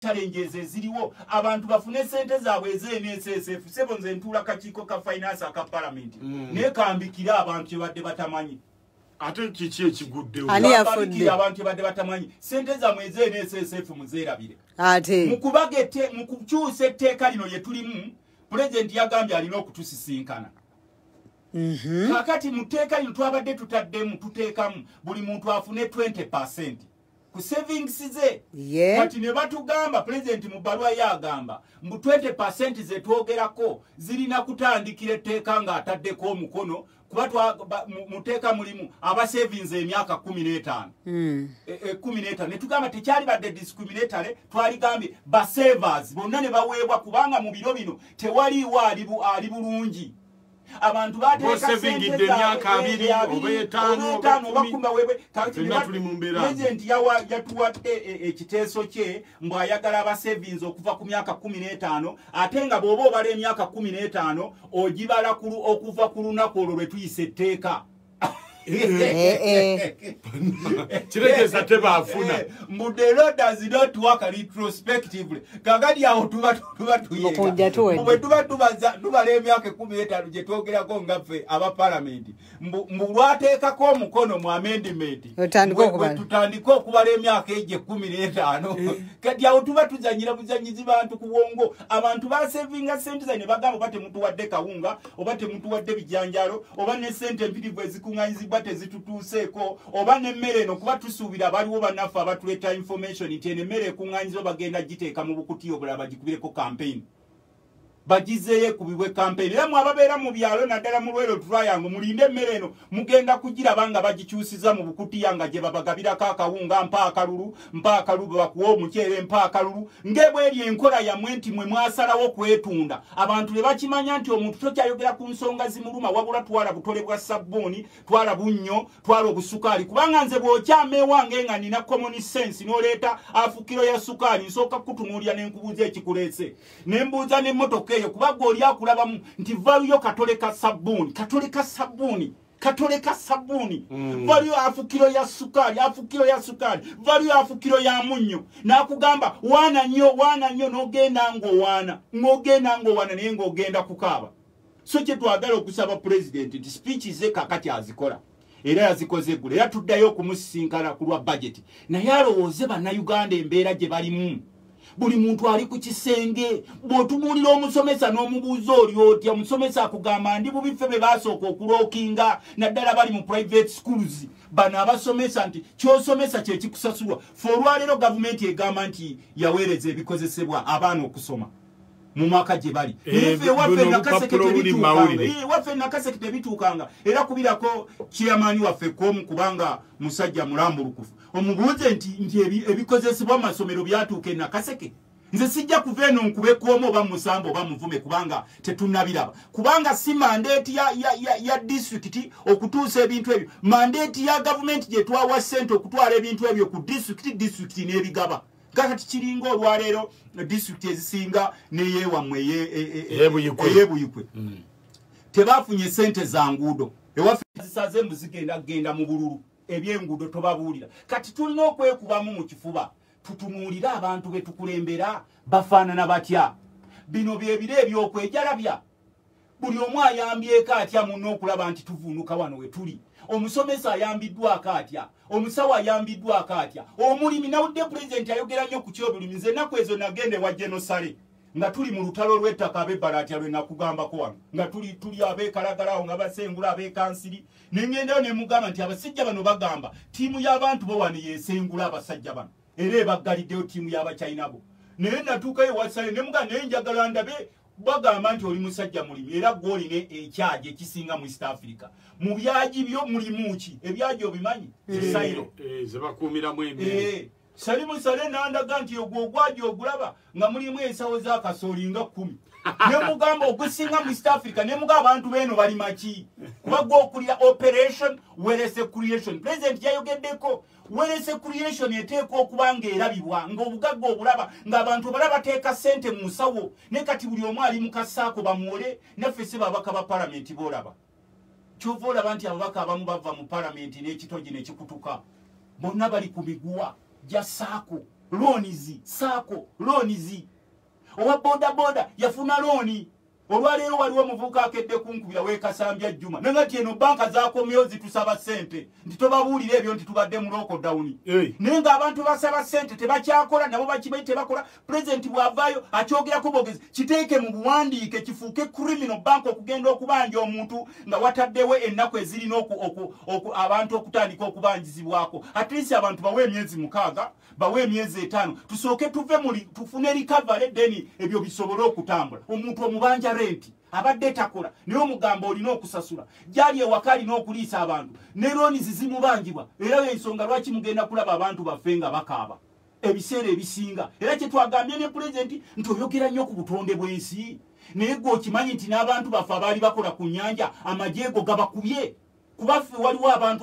Challenges eziriwo, abantu bafune sente zaabwe ez'NSSF. Sebo, nze ntuula kakiiko ka finance aka palamenti, naye kambikire abantu kyebadde batamanyi. Ate kiki ekiguddewo? Ani yafudde? Kambikire abantu kyebadde batamanyi. Sente zammwe ez'NSSF muzeerabire. Ate? Mukubaga mu kukyusa etteeka lino lye tulimu, Pulezidenti yagambye alina okutusisinkana. Kakati mu tteeka lino twabadde tutaddemu, tuteekamu buli muntu afune 20% ku savings ze. Kati ne batugamba, Pulezidenti mu bbaluwa ye agamba mbu 20% ze twogerako zirina kutandikira etteeka ng'ataddeko omukono, kuba mu tteeka mulimu abasavinze emyaka 15. 15. Ne tugamba tekyali badde discriminatory, twaligambye basavers bonna ne baweebwa, kubanga mu biro bino tewaliiwo ali bulungi. Abantu bateeka Bw'osavingidde sente zaabwe, emyaka 20, oba 50, oba 50, oba oba 10, 10, baweebwe. Kakati ffenna tuli mu mbeera mbi. Pulezidenti yatuwadde ekiteeso kye mbw'ayagala abasavings okuva ku myaka 15, ate nga bw'oba obala emyaka 15 ogibala okuva ku lunaku olwo lwe tuyisa etteeka. Kiregeeza tebaafuna. Mbu the law does not work retrospectively. Kakati awo tuba tuyenga. Mukunja tuwedde. Mbu bwe tuba tubala emyaka 15 gye twogerako nga ffe aba palamenti, mbu lwateekako omukono mu amendment, Otandike okubala. bwe tutandike okubala emyaka egyo 15. Kati awo tuba tuzanyira buzanyizi bantu ku bwongo. Abantu basevinga sente zaine, bagamba oba temutuwadde kawunga, oba temutuwadde bijanjalo, oba ne sente empirivu ezikuŋŋanyizibwa tezitutuuseeko, oba n'emmere eno, kuba tusuubira baliwo bannaffe abatuleeta information nti eno emmere ekuŋŋanyizibwa bagenda giteeka mu bukutiya obulala bagikubireko campaign, bagizeeyo ekubibwe campaign. Era mwe ababeera mu byalo, naddala mu Lwero Triangle, mulinde emmere eno, mugenda kugiraba nga bagikyusiza mu bukutiya nga gye babagabirako akawunga, mpa akalulu, mpa akalulu, bakuwa omuceere, mpa akalulu. Ng'ebweri enkola yammwe nti mwe mwasalawo kwetunda, abantu ne bakimanya nti omuntu tokyayogera ku nsonga zimuluma, wabula twala butole bwa sabbuuni, twala bunnyo, twala obusukaali. Kubanga nze bw'okyama ewange nga nina common sense n'oleeta afukiro ya sukaali, nsooka kutunuulira ne nkubuuza ekikuleese, ne mbuuza n'emmotoka eyo, kuba gwe oli akulabamu nti valuyo katole ka sabbuuni, katole ka sabbuuni, katole ka sabbuuni, valiyo afukiro ya sukaali, afukiro ya sukaali, valiyo afukiro ya munnyo. N'akugamba waana nnyo, waana nnyo, n'ogenda ng'owaana, ng'ogenda ng'owaana, naye ng'ogenda kukaaba. So kye twagala okusaba Pulezidenti nti speech ze kakati azikola, era yazikoze eggulo, era tuddayo okumusisinkana ku lwa budget, naye alowooze Bannayuganda embeera gye balimu. Buli muntu ali ku kisenge. Bw'otunuulira omusomesa n'omubuuza oli otya, omusomesa akugamba ndi bubi. Ffe be baasooka okulookinga, naddala bali mu private schools, bano abasomesa nti kyosomesa kyekikusasulwa. Fe olwaleero gavumenti egamba nti yaweereza ebikozesebwa abaana okusoma mu mwaka gye bali. Naye ffe ewaffe Buno Nakaseke obupapula obuli mu tebituukanga. mawulire. Ewaffe Nakaseke tebituukanga. Era kubirako chairman waffe komu, kubanga musajja mulambulukufu, omubuuze nti ebikozesebwa mu masomero byatuuka e Nakaseke. Nze sijja kuva eno nkube kwomu oba musambo oba muvume, kubanga tetunnabiraba, kubanga si mandate ya disitulikiti okutuusa ebintu ebyo. Mandate ya gavumenti gye twawa ssente okutwala ebintu ebyo ku disitulikiti, disitulikiti n'ebigaba. Kakati kiringa olwaleero disitulikiti ezisinga neyewammwe Ey'Ebuyikwe. Ey'Ebuyikwe tebafunye sente za nguudo. Ewaffe zisaze mbu zigenda kugenda mu bululu. Ebyenguudo tobabuulira. Kati tulina okwekubamu mu kifuba, tutunuulire abantu be tukulembera bafaanana batya. Bino byebiro ebyokwejalabya. Buli omu ayambyeko atya munno okulaba nti tuvuunuka wano we tuli? Omusomesa ayambiddwako atya? Omusawo ayambiddwako atya? Omulimi? Nawudde Pulezidenti ayogera nnyo ku kyobulimi. Nze ennaku ezo nagenda ewa Genosale nga tuli mu lutalo lw'ettaka ab'ebbalaatya lwe nakugambako wano, nga tuli abeekalagalawo nga basengula ab'ekansiri, ne ŋŋendayo ne mugamba nti abasajja bano bagamba ttiimu y'abantu bo wano yesengula abasajja bano, era ebaggaliddeyo ttiimu y'Abachina bo. Naye natuukayo wasale ne mugamba, naye njagala ndabe, bagamba nti oli musajja mulimi, era gwe olina ekyaji ekisinga mu East Africa. Mu byagi byo mulimu ki? Ebyagi obimanyi, zisayiro. Zebakuumiramu emmere. Salimu Sale nandaga nti ogwo ogwaji ogulaba nga mulimu ensawo z'akasooli nga 10. Ne mugamba ogusinga mu East Africa, ne mugamba abantu beeno bali maki, kuba gwe okulira Operation Wealth Creation. President yayogeddeko wealth creation eteekwa okuba ng'erabibwa, ng'obugagga obulaba, ng'abantu obala bateeka ssente mu nsawo. Ne kati buli omu ali mu kasaako bamuwole. Naffe si babaka ba palamenti boolaba, kyova olaba nti ababaka abamu bava mu palamenti n'ekitogi nekikutuka, bonna bali ku miguwa gya saako. Loans, SACCO loans, owa bodaboda yafuna loan. Olwaleero waliwo omuvubuka akedde kunkubira wekasambya Juma, naye ti eno banka zakomyewo zitusaba ssente, nti tobabuulira ebyo nti tubadde mu lockdown. Naye ng'abantu basaba ssente tebakyakola, nabo bakimanyi tebakola. Pulezidenti bw'avaayo akyogerako bwogezi, kiteeke mu buwandiike kifuuke criminal, bank okugenda okubanja omuntu nga wataddewo ennaku ezirina abantu okutandika okubanjizibwako. At least abantu bawe emyezi 6, bawe emyezi 5, tusooke tuve muli tufune recovery, then ebyo bisobole okutambula. Omuntu omubanja renti abadde takola, naye omugamba olina okusasula, gyali ewaka alina okuliisa abantu, ne loans zimubanjibwa. Era ensonga lwaki mugenda kulaba abantu baffe nga bakaaba ebiseera ebisinga. Era kyetwagambye ne pulezidenti nti oyogera nnyo ku butonde bw'ensi, naye gwe okimanyi nti n'abantu baffe abaali bakola ku nnyanja amajeego gabakubye, kubaffe waliwo abantu.